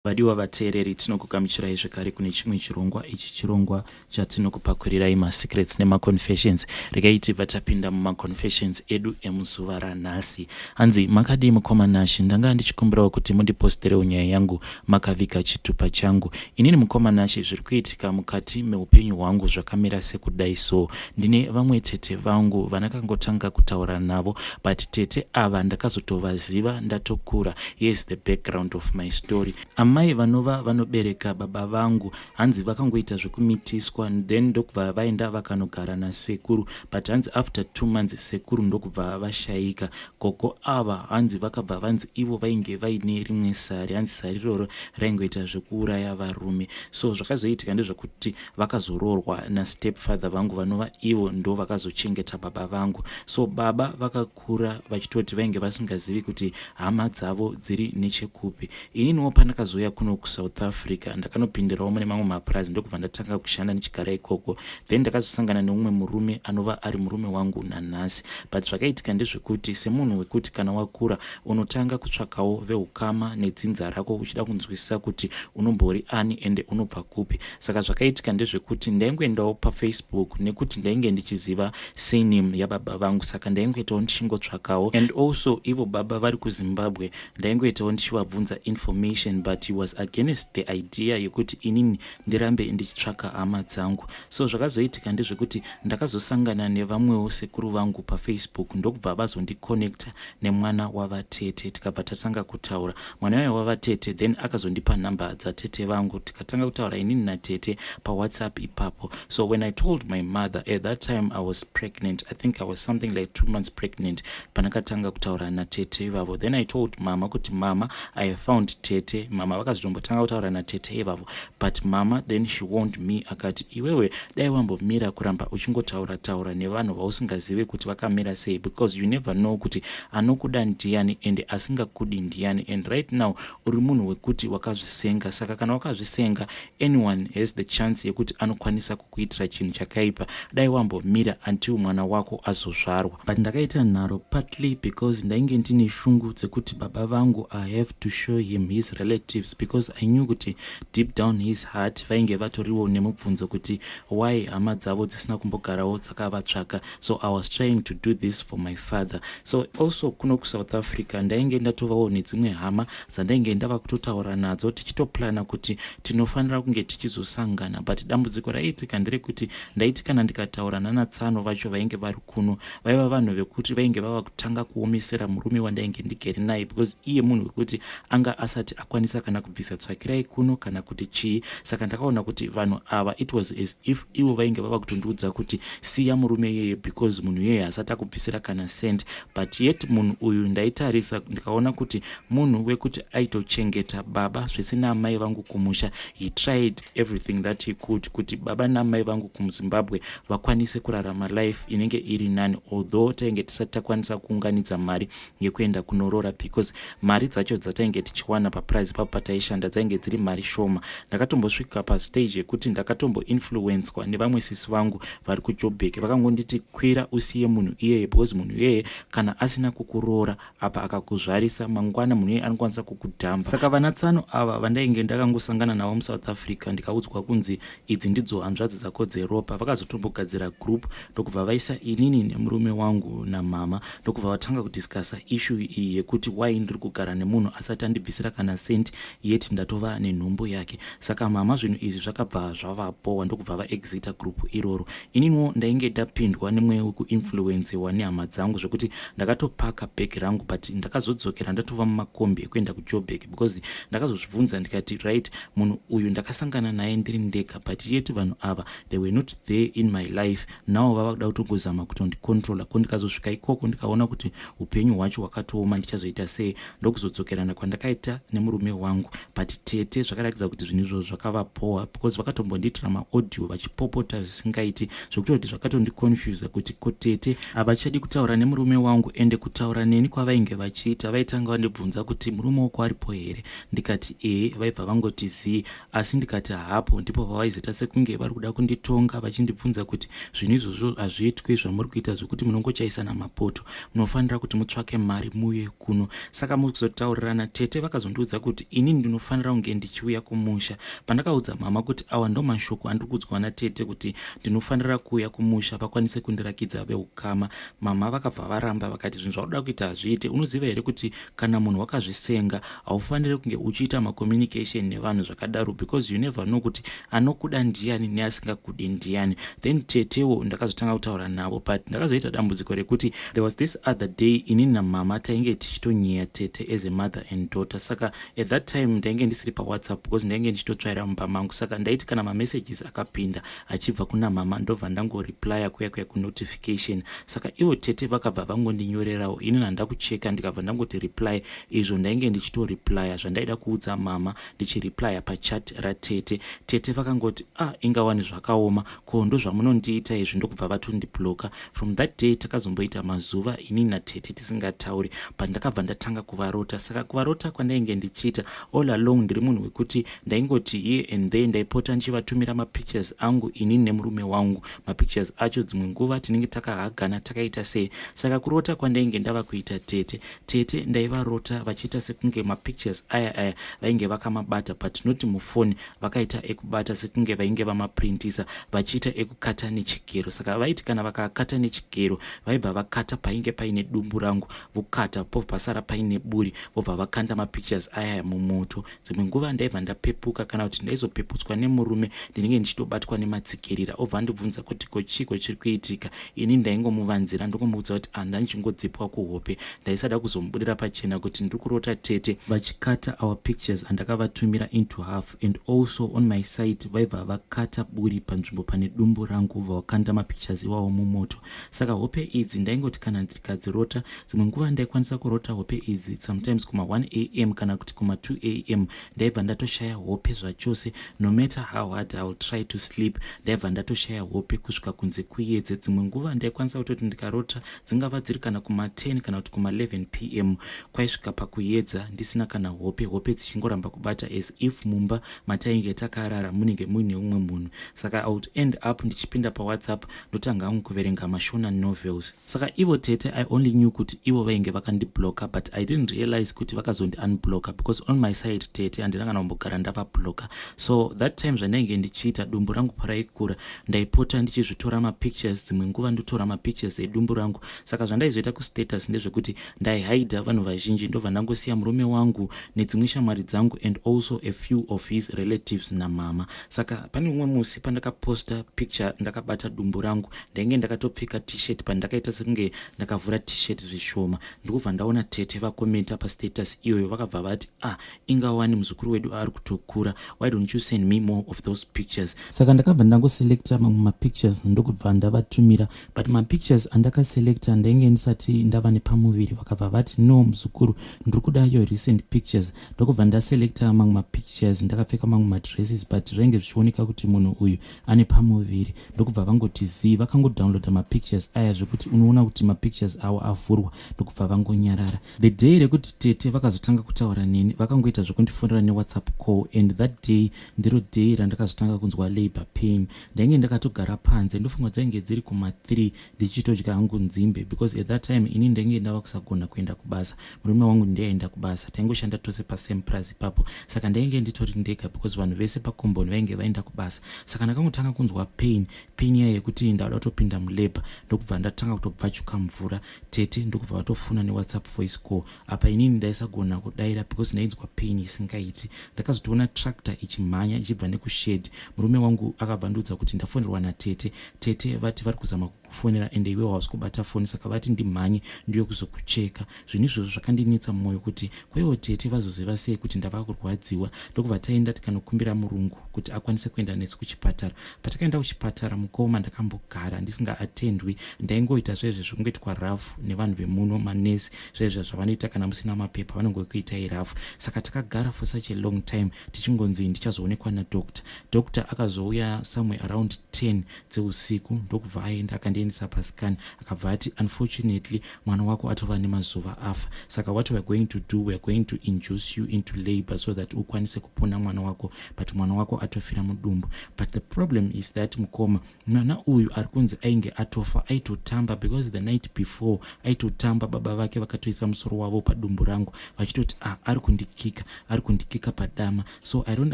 Vadiwa vateereri, tinokugamuchirai zvekare kune chimwe chirongwa. Ichi chirongwa chatinokupakurirai masecrets nemaconfessions. Regai tibva tapinda mumaconfessions edu emuzuva ranhasi. Hanzi, makadii mukoma Nashy? Ndanga ndichikumbirawo kuti mundiposterewo nyaya yangu makaviga chitupa changu. Inini mukoma Nashy, zviri kuitika mukati meupenyu hwangu zvakamira sekudai so. Ndine vamwe tete vangu vandakangotanga kutaura navo, but tete ava ndakazotovaziva ndatokura. Here's the background of my story. Amai vanova vanobereka baba vangu hanzi vakangoita zvekumitiswa, then ndokubva vaenda vakanogara nasekuru, but hanzi after 2 months sekuru ndokubva vashaika. Gogo ava hanzi vakabva vanzi ivo vainge vaine rimwe sari, hanzi sari iroro raingoita zvekuuraya varume. So zvakazoitika ndezvekuti vakazoroorwa nastepfather vangu, vanova ivo ndo vakazochengeta baba vangu. So baba vakakura vachitoti vainge vasingazivi kuti hama dzavo dziri nechekupi. Ininiwo pandakazouya kuno kuSouth Africa, ndakanopindirawo mune mamwe mapurazi, ndokubva ndatanga kushanda ndichigara ikoko. Then ndakazosangana neumwe murume anova ari murume wangu nanhasi. But zvakaitika ndezvekuti semunhu wekuti kana wakura unotanga kutsvakawo veukama nedzinza rako, uchida kunzwisisa kuti unombori ani ende unobva kupi. Saka zvakaitika ndezvekuti ndaingoendawo paFacebook, nekuti ndainge ndichiziva surname yababa vangu, saka ndaingoitawo ndichingotsvakawo. And also ivo baba vari kuZimbabwe, ndaingoitawo ndichivabvunza information, but he was against the idea yekuti inini ndirambe ndichitsvaka hama dzangu. So zvakazoitika ndezvekuti ndakazosangana nevamwewo sekuru vangu paFacebook, ndokubva vazondiconnecta nemwana wavatete, tikabva tatanga kutaura. Mwana uyo wavatete then akazondipa nhamba dzatete vangu, tikatanga kutaura inini natete paWhatsApp ipapo. So when I told my mother, at that time I was pregnant. I think I was something like 2 months pregnant pandakatanga kutaura natete ivavo. Then I told mama kuti, "Mama, I have found tete." Mama vakazotombotanga kutaura natete ivavo, but mama then she warned me, akati, "Iwewe dai wambomira kuramba uchingotaura taura nevanhu vausingazivi kuti vakamira sei, because you never know kuti anokuda ndiani ende asingakudi ndiani. And right now uri munhu wekuti wakazvisenga, saka kana wakazvisenga, anyone has the chance yekuti anokwanisa kukuitira chinhu chakaipa. Dai wambomira until mwana wako azozvarwa." But ndakaita nharo, partly because ndainge ndine shungu dzekuti baba vangu, I have to show him his relatives, because I knew kuti deep down his heart vainge vatoriwo nemubvunzo kuti why hama dzavo dzisina kumbogarawo dzakavatsvaka. So I was trying to do this for my father. So also kuno kuSouth Africa ndainge ndatovawo nedzimwe hama dzandainge ndava kutotaura nadzo, tichitoplana kuti tinofanira kunge tichizosangana. But dambudziko raiitika nderekuti ndaiti kana ndikataura nanatsano vacho vainge vari kuno, vaiva vanhu vekuti vainge vava kutanga kuomesera murume wandainge ndigere naye, because iye munhu wekuti anga asati akwanisa kana kubvisa tsvakirai kuno kana kuti chii. Saka ndakaona kuti vanhu ava, it was as if ivo vainge vava kutondiudza kuti siya murume iyeye, because munhu iyeye hasati akubvisira kana cent. But yet munhu uyu ndaitarisa ndikaona kuti munhu wekuti aitochengeta baba zvese naamai vangu kumusha. He tried everything that he could kuti baba naamai vangu kumuZimbabwe vakwanise kurarama life inenge iri nani, although tainge tisati takwanisa kuunganidza mari yekuenda kunorora, because mari dzacho dzatainge tichiwana papurazi papo pataishanda dzainge dziri mari shoma. Ndakatombosvika pastage yekuti ndakatomboinfluencwa nevamwe sisi vangu vari kuJobek, vakangonditi, "Kwira usiye munhu iyeye, because munhu iyeye kana asina kukuroora apa akakuzvarisa, mangwana munhu iyeye anokwanisa kukudhamba." Saka vana tsano ava vandainge ndakangosangana navo muSouth Africa, ndikaudzwa kunzi idzi ndidzo hanzvadzi dzako dzeropa, vakazotombogadzira group, ndokubva vaisa inini nemurume wangu namama, ndokubva vatanga kudiscussa issue iyi yekuti why ndiri kugara nemunhu asati andibvisira kana cent, yet ndatova nenhumbu yake. Saka mama zvinhu izvi zvakabva zvavapowa, ndokubva vaexita group iroro. Ininiwo ndainge ndapindwa nemweya wekuinfluencewa nehama dzangu, zvekuti ndakatopaka bhegi rangu, but ndakazodzokera ndatova mumakombi ekuenda kuJobek, because ndakazozvibvunza ndikati, right, munhu uyu ndakasangana naye ndiri ndega, but yet vanhu ava, they were not there in my life. Now vava kuda kutongozama kutondicontrola. Ko ndikazosvika ikoko ndikaona kuti upenyu hwacho hwakatooma, ndichazoita sei? Ndokuzodzokerana kwandakaita nemurume wangu. But tete zvakaratidza kuti zvinhu izvozvo zvakavapowa, because vakatombondiitira maaudio vachipopota zvisingaiti, zvekutoti zvakatondiconfusa kuti ko tete havachadi kutaura nemurume wangu. Ende kutaura neni kwavainge vachiita, vaitanga vandibvunza kuti murume wako aripo here, ndikati ee, vaibva vangoti zii. Asi ndikati hapo, ndipo pavaizoita sekunge vari kuda kunditonga, vachindibvunza kuti zvinhu izvozvo hazviitwi zvamuri kuita, zvekuti munongochaisana mapoto, munofanira kuti mutsvake mari muuye kuno. Saka mukuzotaurirana, tete vakazondiudza kuti inini Inini ndinofanira kunge ndichiuya kumusha. Pandakaudza mama kuti awa ndo mashoko andiri kuudzwa natete kuti ndinofanira kuuya kumusha vakwanise kundirakidza veukama, mama vakabva varamba vakati zvinhu zvaunoda kuita hazviite. Unoziva here kuti kana munhu wakazvisenga haufaniri kunge uchiita macommunication nevanhu zvakadaro because you never know kuti anokuda ndiani neasingakudi ndiani. Then tetewo ndakazotanga kutaura navo, but ndakazoita dambudziko rekuti there was this other day inini namama tainge tichitonyeya tete as a mother and daughter. Saka at that time ndainge ndisiri paWhatsApp because ndainge ndichitotsvaira mumba mangu. Saka ndaiti kana mamessages akapinda achibva kuna mama, ndobva ndangoreplya kuya kuya kunotification. Saka ivo tete vakabva vangondinyorerawo, inini handa kucheka, ndikabva ndangoti reply. Izvo ndainge ndichitoreplya zvandaida kuudza mama, ndichireplya pachat ratete. Tete vakangoti, "Ah, ingawani zvakaoma, ko ndo zvamunondiita izvi?" Ndokubva vatondibloka. From that day takazomboita mazuva inini natete tisingatauri, but ndakabva ndatanga kuvarota. Saka kuvarota kwandainge ndichiita, all along ndiri munhu wekuti ndaingoti here and there ndaipota ndichivatumira mapictures angu inini nemurume wangu. Mapictures acho dzimwe nguva tinenge takahagana, takaita sei. Saka kurota kwandainge ndava kuita tete, tete ndaivarota vachiita sekunge mapictures aya aya vainge vakamabata, but not mufoni, vakaita ekubata sekunge vainge vamaprintisa, vachiita ekukata nechigero. Saka vaiti kana vakakata nechigero, vaibva vakata painge paine dumbu rangu, vokata pobva pasara paine buri, vobva vakanda mapictures aya mumoto. Dzimwe nguva ndaibva ndapepuka kana kuti ndaizopeputswa nemurume. Ndinenge ndichitobatwa nematsikirira, obva andibvunza kuti ko chiko chiri kuitika. Ini ndaingomuvanzira, ndokomuudza kuti anda ndichingodzipwa kuhope. Ndaisada kuzomubudira pachena kuti ndiri kurota tete vachikata our pictures andakavatumira into half, and also on my side vaibva vakata buri panzvimbo pane dumbu rangu, vakanda mapictures iwawo mumoto. Saka hope idzi ndaingoti kana ndikadzirota, dzimwe nguva ndaikwanisa kurota hope idzi sometimes kuma1 am kana kuti kuma2 am. Ndaibva ndatoshaya hope zvachose. No matter how hard I will try to sleep, ndaibva ndatoshaya hope kusvika kunze kuyedze. Dzimwe nguva ndaikwanisa kutoti ndikarota, dzingava dziri kana kuma10 kana kuti kuma11 pm, kwaisvika pakuyedza ndisina kana hope, hope dzichingoramba kubata, as if mumba matainge takarara munenge muine umwe munhu. Saka I would end up ndichipinda paWhatsApp, ndotanga hangu kuverenga maShona novels. Saka ivo tete, I only knew kuti ivo vainge vakandibloka, but I didn't realize kuti vakazondi unblocka, because on my side tete handina kana kumbogara ndavabloka. So that time zvandainge ndichiita, dumbu rangu paraikura, ndaipota ndichizvitora mapictures. Dzimwe nguva ndotora mapictures edumbu rangu. Saka zvandaizoita kustatus ndezvekuti ndaihaidha vanhu vazhinji, ndobva ndangosiya murume wangu nedzimwe shamwari dzangu and also a few of his relatives namama. Saka pane umwe musi pandakaposta picture ndakabata dumbu rangu, ndainge ndakatopfeka T-shirt, pandakaita sekunge ndakavhura T-shirt zvishoma, ndikubva ndaona tete vakomenta pastatus iyoyo. Vakabva vati, "Ah, ingawani muzukuru wedu ari kutokura. Why don't you send me more of those pictures?" Saka ndakabva ndangoselecta mamwe mapictures, ndokubva ndavatumira, but mapictures andakaselecta ndainge ndisati ndava nepamuviri. Vakabva vati, "No, muzukuru, ndiri kuda your recent pictures." Ndokubva ndaselecta mamwe mapictures ndakapfeka mamwe madresses, but zvainge zvichioneka kuti munhu uyu ane pamuviri. Ndokubva vangoti zii, vakangodownloada mapictures aya zvekuti unoona kuti mapictures avo avhurwa, ndokubva vangonyarara. The day rekuti tete vakazotanga kutaura neni, vakangoita zvekundifonera neWhatsApp call, and that day ndiro day randakazotanga kunzwa labor pain. Ndainge ndakatogara panze, ndofunga dzainge dziri kuma3, ndichitodya hangu nzimbe, because at that time ini ndainge ndava kusagona kuenda kubasa. Murume wangu ndiaenda kubasa, taingoshanda tose pasame place ipapo. Saka ndainge nditori ndega because vanhu vese pakomboni vainge vaenda kubasa. Saka ndakangotanga kunzwa pain, pain iya yekuti ndauda kutopinda mulabor, ndokubva ndatanga kutobvachuka mvura. Tete ndokubva vatofona neWhatsApp voice call. Apa inini ndaisagona kudaira because ndainzwa pain isingaiti. Ndakazotoona tractor ichimhanya ichibva nekushed. Murume wangu akabva ndiudza kuti ndafonerwa natete, tete vati vari kuzama kukufonera ende iwe hausi kubata foni, saka vati ndimhanye ndiyo kuzokucheka. Zvinhu izvozvo zvakandinetsa mumwoyo kuti kwaivo tete vazoziva sei kuti ndava kurwadziwa. Ndokubva taenda tikanokumbira murungu kuti akwanise kuenda nesu kuchipatara. Patakaenda kuchipatara, mukoma, ndakambogara ndisingaattendwi. Ndaingoita zvezve zvekungoitwa rafu nevanhu vemuno, manesi, zvezve zvavanoita kana musina mapepa, vanongokuitai rafu. Saka takagara for such a long time tichingonzi ndichazoonekwa nadoctor. Doctor akazouya somewhere around 10 dzeusiku, ndokubva aenda akandiendesa. Takandiendesa pascan, akabva ati, "Unfortunately, mwana wako atova nemazuva afa. Saka what we are going to do, we are going to induce you into labor so that ukwanise kupona mwana wako, but mwana wako atofira mudumbu." But the problem is that, mukoma, mwana uyu ari kunzi ainge atofa aitotamba, because the night before aitotamba. Baba vake vakatoisa musoro wavo padumbu rangu vachitoti, "Ah, ari kundikika, ari kundikika padama." So I don't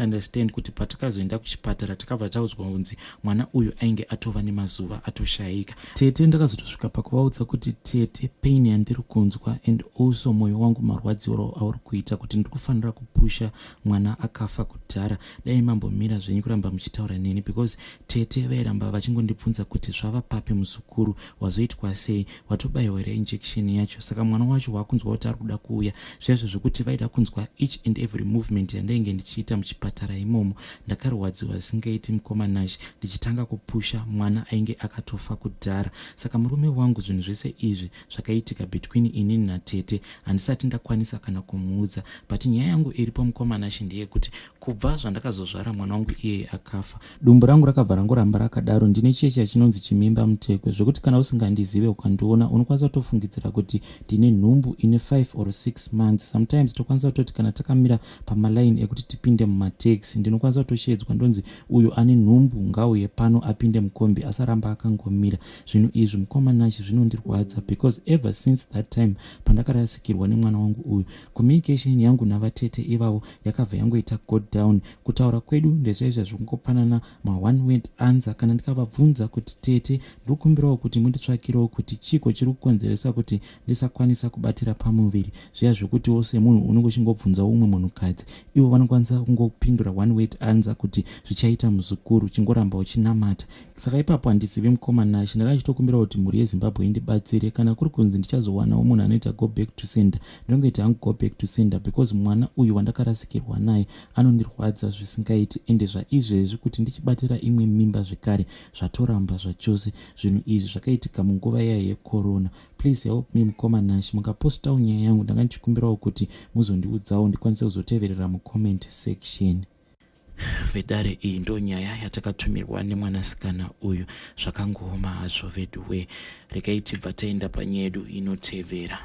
understand kuti patakazoenda kuchipatara, takabva taudzwa kunzi mwana uyu ainge atova nemazuva atoshayika. Tete, ndakazotosvika pakuvaudza kuti, "Tete, pain yandiri kunzwa and also mwoyo wangu marwadziro auri kuita, kuti ndiri kufanira kupusha mwana akafa kudhara, dai mambomira zvenyu kuramba muchitaura neni," because tete vairamba vachingondibvunza kuti, "Zvava papi, muzukuru? Wazoitwa sei? Watobayiwa here injection yacho? Saka mwana wacho wakunzwa kuti ari kuda kuuya?" Zvaizvo zvekuti vaida kunzwa each and every movement yandainge ndichiita muchipatara imomo. Ndakarwadziwa zvisingaiti, mukoma Nash, ndichitanga kupusha mwana ainge akatofa kudhara. Saka murume wangu, zvinhu zvese izvi zvakaitika between inini natete, handisati ndakwanisa kana kumuudza. But nyaya yangu iripo, mukoma Nash, ndeyekuti kubva zvandakazozvara mwana wangu iyeye akafa, dumbu rangu rakabva rangoramba rakadaro. Ndine checha chinonzi chimimba mutekwe, zvekuti kana usingandizive, ukandiona, unokwanisa kutofungidzira kuti ndine nhumbu ine 5 or 6 months. Sometimes tokwanisa kutoti kana takamira pamalaini ekuti tipinde mumataxi, ndinokwanisa kutoshedzwa ndonzi, "Uyo ane nhumbu ngauye pano apinde mukombi, asaramba akangomira." Zvinhu izvi, mukoma Nashi, zvinondirwadza, because ever since that time pandakarasikirwa nemwana wangu uyu, communication yangu navatete ivavo yakabva yangoita go down. Kutaura kwedu ndezvaizva zvekungopanana maone word answer. Kana ndikavabvunza kuti, "Tete, ndiri kukumbirawo kuti munditsvakirewo kuti chiko chiri kukonzeresa kuti ndisakwanisa kubatira pamuviri," zviya zvekutiwo semunhu unenge uchingobvunza umwe munhukadzi, ivo vanokwanisa kungopindura one word answer kuti, "Zvichaita, muzukuru, chingoramba uchinamata." Saka ipapo handizivi, mukoma Nashi. Ndanga ndichitokumbira kuti mhuri yeZimbabwe indibatsire. Kana kuri kunzi ndichazowanawo munhu anoita go back to sender, ndinongoita hangu go back to sender, because mwana uyu wandakarasikirwa naye anondirwadza zvisingaiti. Ende zvaizvezvi kuti ndichibatira imwe mimba zvekare, zvatoramba zvachose. Zvinhu izvi zvakaitika munguva iya yecorona. Please help me, mukoma Nashi. Mukapostawo nyaya yangu, ndanga ndichikumbirawo kuti muzondiudzawo, ndikwanise kuzoteverera mucomment section. Vedare, iyi ndo nyaya yatakatumirwa nemwanasikana uyu. Zvakangooma hazvo veduwe. Regai tibva taenda panyaya yedu inotevera.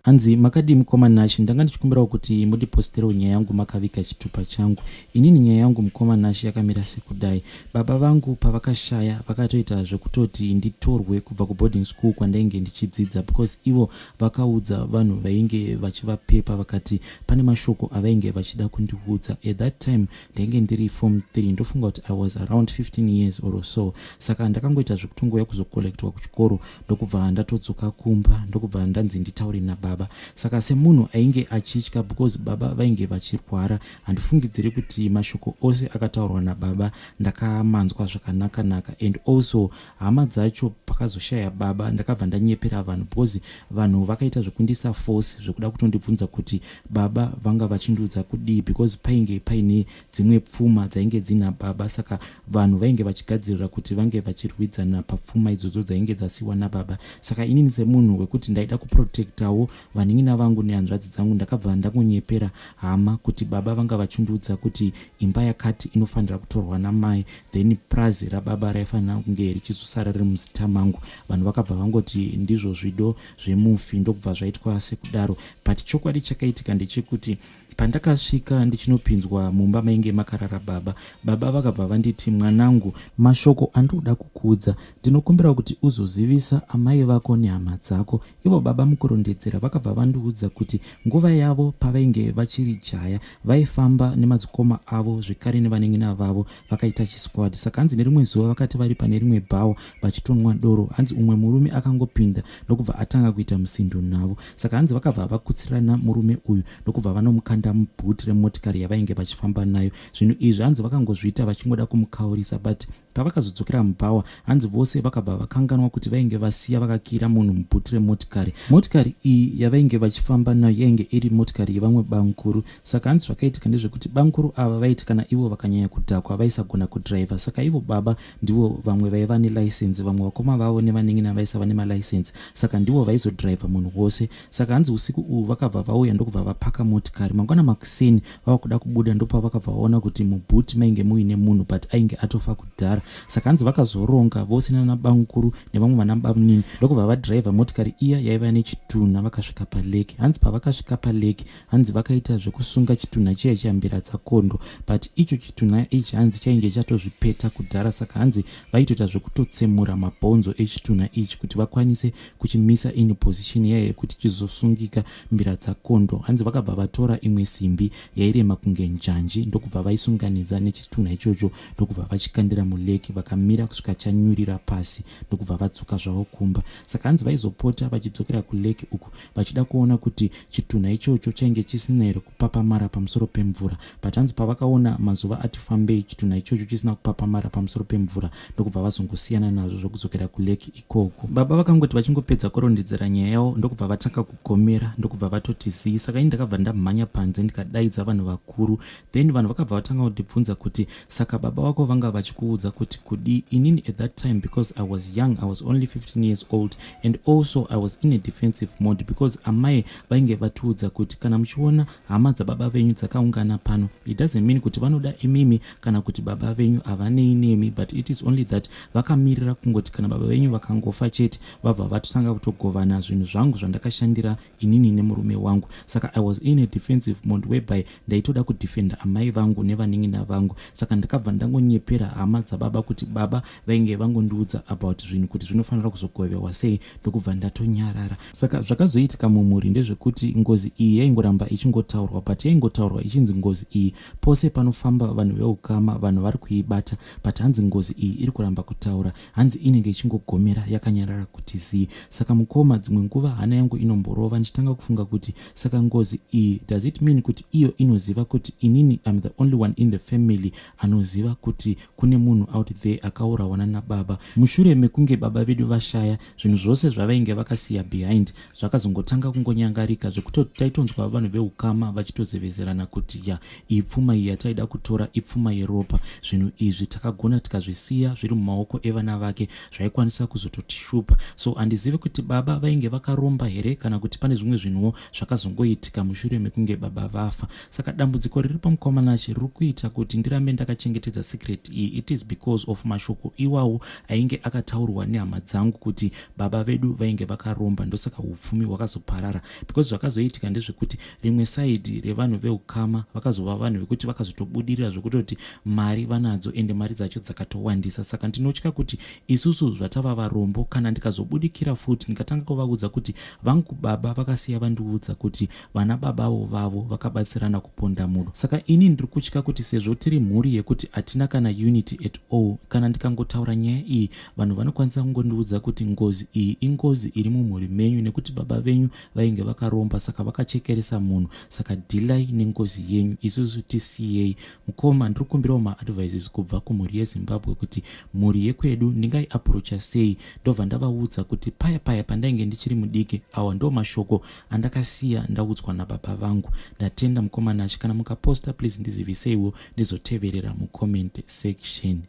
Hanzi, "Makadii, mukoma Nashi? Ndanga ndichikumbirawo kuti mundiposterewo nyaya yangu makavika chitupa changu. Inini nyaya yangu, mukoma Nashi, yakamira sekudai. Baba vangu pavakashaya, vakatoita zvekutoti nditorwe kubva kuboarding school kwandainge ndichidzidza, because ivo vakaudza vanhu vainge vachivapepa, vakati pane mashoko avainge vachida kundiudza. At that time ndainge ndiri form 3, ndofunga kuti I was around 15 years or so. Saka ndakangoita zvekutongouya kuzocollectwa kuchikoro, ndokubva ndatodzoka kumba, ndokubva ndanzi nditaure nababa. Saka semunhu ainge achitya, because baba vainge vachirwara, handifungidziri kuti mashoko ose akataurwa nababa ndakamanzwa zvakanaka-naka. And also hama dzacho, pakazoshaya baba, ndakabva ndanyepera vanhu, because vanhu vakaita zvekundisa force zvekuda kutondibvunza kuti baba vanga vachindiudza kudii, because painge paine dzimwe pfuma dzainge dzina baba. Saka vanhu vainge vachigadzirira kuti vange vachirwidzana papfuma idzodzo dzainge dzasiyiwa nababa. Saka inini semunhu wekuti ndaida kuprotectawo vanin'ina vangu nehanzvadzi dzangu, ndakabva ndangonyepera hama kuti baba vanga vachindiudza kuti imba yakati inofanira kutorwa namai, then prazi rababa raifanira kunge richizosara riri muzita mangu. Vanhu vakabva vangoti ndizvo zvido zvemufi, ndokubva zvaitwa sekudaro. But chokwadi chakaitika ndechekuti pandakasvika ndichinopinzwa mumba mainge makarara baba, baba vakabva vanditi, 'Mwanangu, mashoko andinoda kukuudza, ndinokumbira kuti uzozivisa amai vako nehama dzako.' Ivo baba mukurondedzera vakabva vandiudza kuti nguva yavo pavainge vachiri jaya, vaifamba nemadzikoma avo zvekare nevanin'ina vavo, vakaita chisquad. Saka hanzi nerimwe zuva vakati vari pane rimwe bhawa vachitonwa doro, hanzi umwe murume akangopinda, ndokubva atanga kuita musindo navo. Saka hanzi vakabva vakutsirana murume uyu, ndokubva vanomukanda mubhuti remotikari yavainge vachifamba nayo. Zvinhu izvi hanzi vakangozviita vachingoda kumukaurisa, but pavakazodzokera mubhawa, hanzi vose vakabva vakanganwa kuti vainge vasiya vakakira munhu mubhuti remotikari. Motikari iyi yavainge vachifamba nayo yainge iri motikari yevamwe bamukuru. Saka hanzi zvakaitika ndezvekuti bamukuru ava vaiti kana ivo vakanyanya kudhakwa, vaisagona kudhiraivha. Saka ivo baba ndivo vamwe vaiva nelicense, vamwe vakoma vavo nevanin'ina vaisava nemalicense, saka ndivo vaizodhiraivha munhu wose. Saka hanzi usiku uhu vakabva vauya, ndokubva vapaka motikari. Mangwana makuseni vava kuda kubuda, ndopavakabva vaona kuti mubhuti mainge muine munhu, but ainge atofa kudhara. Saka hanzi vakazoronga vose nana bamukuru nevamwe vana bamunini, ndokubva vadhiraivha motikari iya yaiva nechitunha, vakasvika palake. Hanzi pavakasvika palake, hanzi vakaita zvekusunga chitunha chiya chiambira dzakondo, but icho chitunha ichi hanzi chainge chatozvipeta kudhara. Saka hanzi vaitoita zvekutotsemura mabhonzo echitunha ichi kuti vakwanise kuchimisa in position yaya yekuti chizosungika mbira dzakondo. Hanzi vakabva vatora imwe simbi yairema kunge njanji, ndokubva vaisunganidza nechitunha ichocho, ndokubva vachikandira mulake, vakamira kusvika chanyurira pasi, ndokubva vadzoka zvavo kumba. Saka hanzi vaizopota vachidzokera kulake uku vachida kuona kuti chitunha ichocho chainge chisina here kupapamara pamusoro pemvura. But hanzi pavakaona mazuva ati fambei chitunha ichocho chisina kupapamara pamusoro pemvura, ndokubva vazongosiyana nazvo zvokudzokera kulake ikoko. Baba vakangoti vachingopedza kurondedzera nyaya yavo, ndokubva vatanga kugomera, ndokubva vatoti zii. Saka ini ndakabva ndamhanya panze, ndikadaidza vanhu vakuru. Then vanhu vakabva vatanga kundibvunza kuti, "Saka baba vako vanga vachikuudza kuti kudii?" Inini at that time, because I was young, I was only 15 years old, and also I was in a defensive mode, because amai vainge vatiudza kuti kana muchiona hama dzababa venyu dzakaungana pano, it doesn't mean kuti vanoda imimi kana kuti baba venyu havanei nemi, but it is only that vakamirira kungoti kana baba venyu vakangofa chete, vabva vatotanga kutogovana zvinhu zvangu zvandakashandira inini nemurume wangu. Saka I was in a defensive mode whereby ndaitoda kudefenda amai vangu nevanin'ina vangu. Saka ndakabva ndangonyepera hama dzababa kuti baba vainge vangondiudza about zvinhu kuti zvinofanira kuzogovewa sei, ndokubva ndatonyarara. Saka zvakazoitika mumhuri ndezvekuti ngozi iyi yaingoramba ichingotaurwa, but yaingotaurwa ichinzi ngozi iyi pose panofamba vanhu veukama, vanhu vari kuibata, but hanzi ngozi iyi iri kuramba kutaura. Hanzi inenge ichingogomera yakanyarara kuti zii. Saka mukoma, dzimwe nguva hana yangu inomborova, ndichitanga kufunga kuti saka ngozi iyi, does it mean kuti iyo inoziva kuti inini am the only one in the family anoziva kuti kune munhu out there akaurawa nababa? Mushure mekunge baba vedu vashaya, zvinhu zvose zvavainge vakasiya behind zvakazongotanga kungonyangarika, zvekutoti taitonzwa vanhu veukama vachitozevezerana kuti, "Ya, iyi pfuma iyi yataida kutora ipfuma yeropa. Zvinhu izvi takagona tikazvisiya zviri mumaoko evana vake, zvaikwanisa kuzototishupa." So handizivi kuti baba vainge vakaromba here kana kuti pane zvimwe zvinhuwo zvakazongoitika mushure mekunge baba vafa. Saka dambudziko riri pamukomanachi riri kuita kuti ndirambe ndakachengetedza secret iyi, it is because of mashoko iwawo ainge akataurwa nehama dzangu kuti baba vedu vainge vakaromba, ndosaka upfumi hwakazoparara. Because zvakazoitika ndezvekuti rimwe side revanhu veukama vakazova vanhu vekuti vakazotobudirira zvekutoti mari vanadzo, ende mari dzacho dzakatowandisa. Saka ndinotya kuti isusu zvatava varombo, kana ndikazobudikira futi ndikatanga kuvaudza kuti vangu baba vakasiya vandiudza kuti vana babavo vavo vakabatsirana kuponda munhu, saka ini ndiri kutya kuti sezvo tiri mhuri yekuti hatina kana unity at all, kana ndikangotaura nyaya iyi, vanhu vanokwanisa kungondiudza kuti ngozi iyi ingozi iri mumhuri menyu nekuti baba venyu vainge vakaromba, saka vakachekeresa munhu, saka dealai nengozi yenyu, isusu tisiyei. Mukoma, ndiri kukumbirawo maadvices kubva kumhuri yeZimbabwe kuti mhuri yekwedu ndingaiapproacha sei, ndobva ndavaudza kuti paya paya pandainge ndichiri mudiki, awa ndo mashoko andakasiya ndaudzwa nababa vangu. Ndatenda, mukomanachi. Kana mukaposta, please ndiziviseiwo, ndizoteverera mucomment section.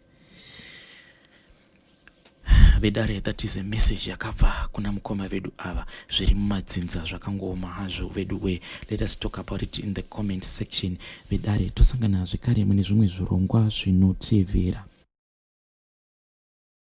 Vedare, that is a message yakabva kuna mukoma vedu ava. Zviri mumadzinza zvakangooma hazvo vedu we. Let us talk about it in the comment section. Vedare, tosangana zvekare mune zvimwe zvirongwa zvinotevera.